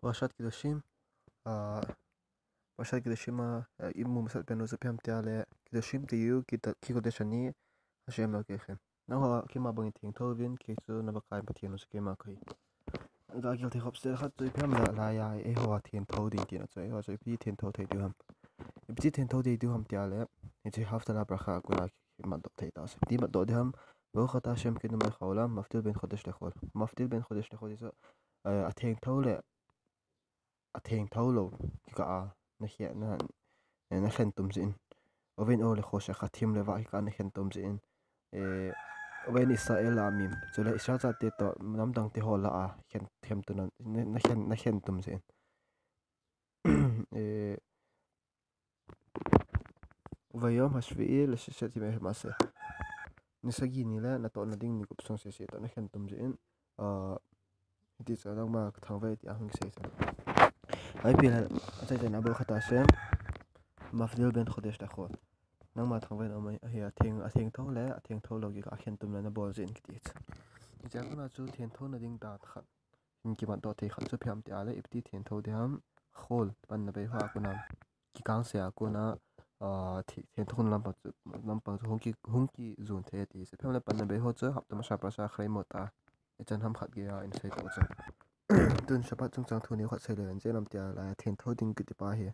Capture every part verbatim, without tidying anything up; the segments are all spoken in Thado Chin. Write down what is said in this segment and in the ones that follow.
Parshat Kedoshim, ah, Parshat Kedoshim a, ah, imu masat pen u chu ipi ham tia le, Kedoshim tiu, kita, Kikodesh ani, Hashem Elokechem. Nangho keima bangin thengtho uvin, kei chu navakai Pathen u chu keima kahi. Gagel thei khop sel khat chu ipi ham le, laiya, eiho a thengtho ding tina chu, eiho chu ipi thengtho thei diu ham. Ipi thengtho thei diu ham tia le, hiche Havdalah Bracha a kona kimatdoh thei ta chu. Ipi matdoh diu ham, Baruch ata Hashem kedosh mechol haolam, mavdil ben chodesh lechol. Mavdil ben chodesh lechol ti chu, eh, athengtho le, athengtho lou kikah a, nakhe, na, eh, nakhen tum jeh in. Uven or lechoshech, athim le avah kikah a nakhen tum jeh in. Eh, uven Israel la'amim. Chule Israel chate toh namdang te ho lah a, khen, khen tum na, na, nakhen, nakhen tum jeh in. Eh, Vayom hashvi'i lesheset himehem aseh. Ni sagi ni le natohna ding ni gup sung sese toh nakhen tum jeh in, ah, hiti chu nangma kathangvah e tia hung kisei chu. Ipi le, achai chai na Baruch ata Hashem, mavdil ben chodesh lechol. Nangma thangvah in aum ahi, atheng, athengtho le, athengtho lou kikah a khen tum le nabol jeh in kiti chu. Hichea kona chu thengthona ding dan khat hin kimatdoh thei khat chu ipi ham tia le, ipi thengtho ding ham, chol, panna bei ho a kona, kikangse a kona, ah, thi-, thengtho lampang chu, lampang chu hung ki, hung kijon thei ati. Ipi ham le panna bei ho chu, hapta masa Parshat Acharei mot a, ichan ham khat geiya isei tau chu. Tun Shabbat chungchang thu ni khat sei le, hiche lam tia laiya thengtho ding kiti pa hi,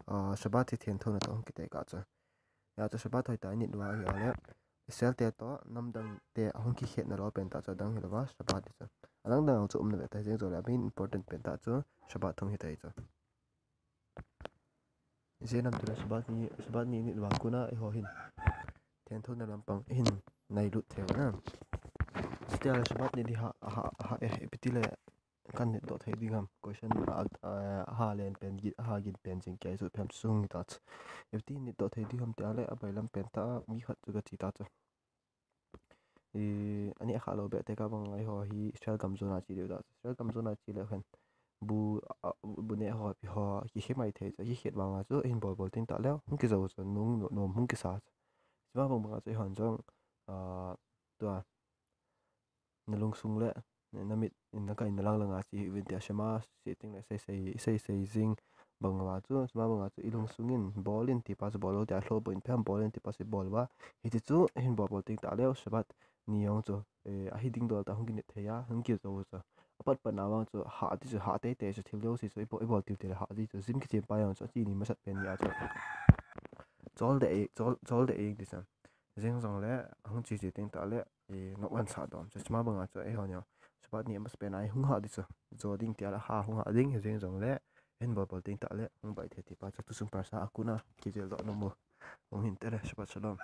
ah, Shabbat hi thengthona toh hung kitekah chu. Hia chu Shabbat hoitah a init uva ahile, Israel te toh namdang te ahung kikhetna lou pen tah chu adang hilouva, Shabbat ti chu. Adang dang chu umna ve ta, hijeng jongle main important pen tah chu Shabbat hung hita chu. Ijeh inem itile Shabbat ni, Shabbat ni init uva kona eiho hin thengthona lampang hin nailut thei u na. Chutia le Shabbat ni di ha, ha, ha, eh, ipi tile kan nit doh thei ding ham. Question a, a, aha len pen, gi-, aha gin pen jing kei chu ipi ham sung ta chu. Ipi ti nit doh thei ding ham tia le, abailam pen tah a mi khat chu kache ta chu. I, ani akha lou beh te ka bang eiho hi Israel gam jona che diu ta chu. Israel gam jona che leu hen. Bu, a, bu neh ho, ipi ho, kikhe mai thei chu. Kikhet vanga chu, ahin bol bol teng tah leu, hung kijou chu, nung, nom hung kisa chu. Chuma bang banga chu eihon jong, a, tua, nalungsung le, namit in nakah in nalang langa che hih uvin tia Shema sei teng le sei sei, sei sei jing bang uva chu, chuma banga chu ilungsung in bol in tipa chu bol lou tia lhoh boh in ipi ham bol in tipa chu bol uva. Hiti chu, ahin bol bol teng tah leu, Shabbat ni jong chu, eh, ahi ding dol tah hung kinit thei a, hung kijou chu. Apat pat na vang chu, hah ti chu, hah tei tei chu, thil jouse chu, ibol, ibol tiu tile hah ti chu, gym kichem pa jong chu, ache ni masat pen ni a chu. Chol deh e, chol, chol deh e ti chu. Hijeng jongle, ahung che che teng tah le, eh, ngap ngan sah dom chu, chuma banga chu, eiho jong Shabbat ni amasat pen a, hung hah ti chu. Jo ding tia le, ha hung hah ding, hijeng jongle, ahin bol bol teng tah le, hung bai thei tipa chu, tu sung Parshat a kona, kijel doh nom u. Hung hinte le, Shabbat Shalom.